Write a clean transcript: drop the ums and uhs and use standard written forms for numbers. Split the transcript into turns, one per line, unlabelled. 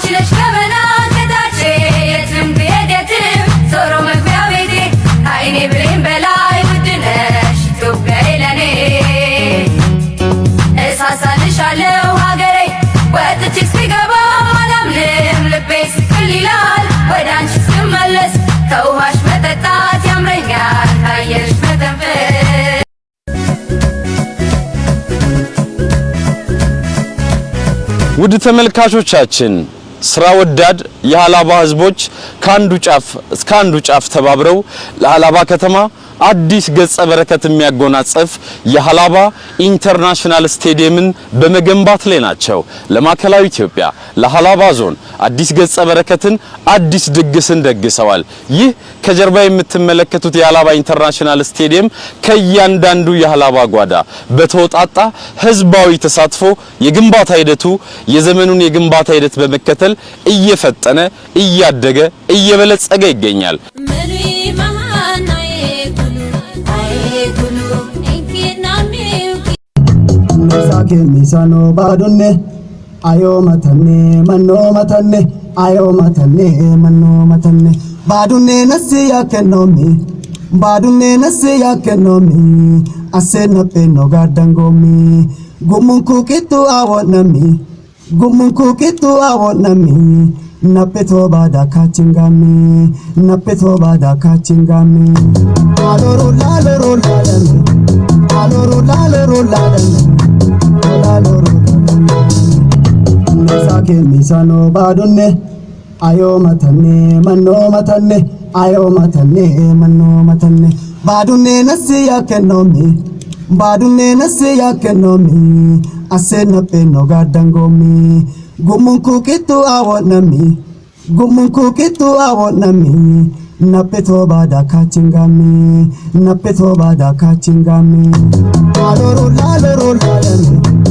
አንቺ ነሽ ገመና ከታቼ፣ የትም ብሄድ የትም ዞሮ መግቢያ ቤቴ፣ ከዓይኔ ብሌን በላይ ውድ ነሽ ኢትዮጵያዬ ለኔ። እሳሳልሻለሁ ሀገሬ፣ ወጥቼ እስክገባ አላምንም፣ ልቤ ስቅል ይላል ወደ አንቺ እስክመለስ። ከውሃሽ መጠጣት ያምረኛል፣ ከአየርሽ መተንፈስ።
ውድ ተመልካቾቻችን፣ ስራ ወዳድ የሀላባ ህዝቦች ከአንዱ ጫፍ እስከ አንዱ ጫፍ ተባብረው ለሀላባ ከተማ አዲስ ገጸ በረከት የሚያጎናጽፍ የሀላባ ኢንተርናሽናል ስቴዲየምን በመገንባት ላይ ናቸው። ለማዕከላዊ ኢትዮጵያ፣ ለሀላባ ዞን አዲስ ገጸ በረከትን፣ አዲስ ድግስን ደግሰዋል። ይህ ከጀርባ የምትመለከቱት የሀላባ ኢንተርናሽናል ስቴዲየም ከእያንዳንዱ የሀላባ ጓዳ በተወጣጣ ህዝባዊ ተሳትፎ የግንባታ ሂደቱ የዘመኑን የግንባታ ሂደት በመከተል እየፈጠነ፣ እያደገ፣ እየበለጸገ ይገኛል።
Misano baadunne ayoo matanne mannoo matanne ayoo matanne mannoo matanne baadunne nassi yaakennoomi baadunne nassi yaakennoomi assee napheenno gaaddangoomi gummun kuukittu aawonnammi gummun kuukittu aawonnammi naphitoo baada kaachingaammi naphitoo baada kaachingaammi aloru laaloro laalami aloru laaloro laalami. Misano baadunne ayoo matanne mannoo matanne ayoo matanne mannoo matanne baadunne nassi yaakennoomi baadunne nassi yaakennoomi assee napheenno gaaddangoomi gummun kuukittu aawonnammi gummun kuukittu aawonnammi naphitoo baada kaachingaammi naphitoo baada kaachingaammi aloru laaloro laalami.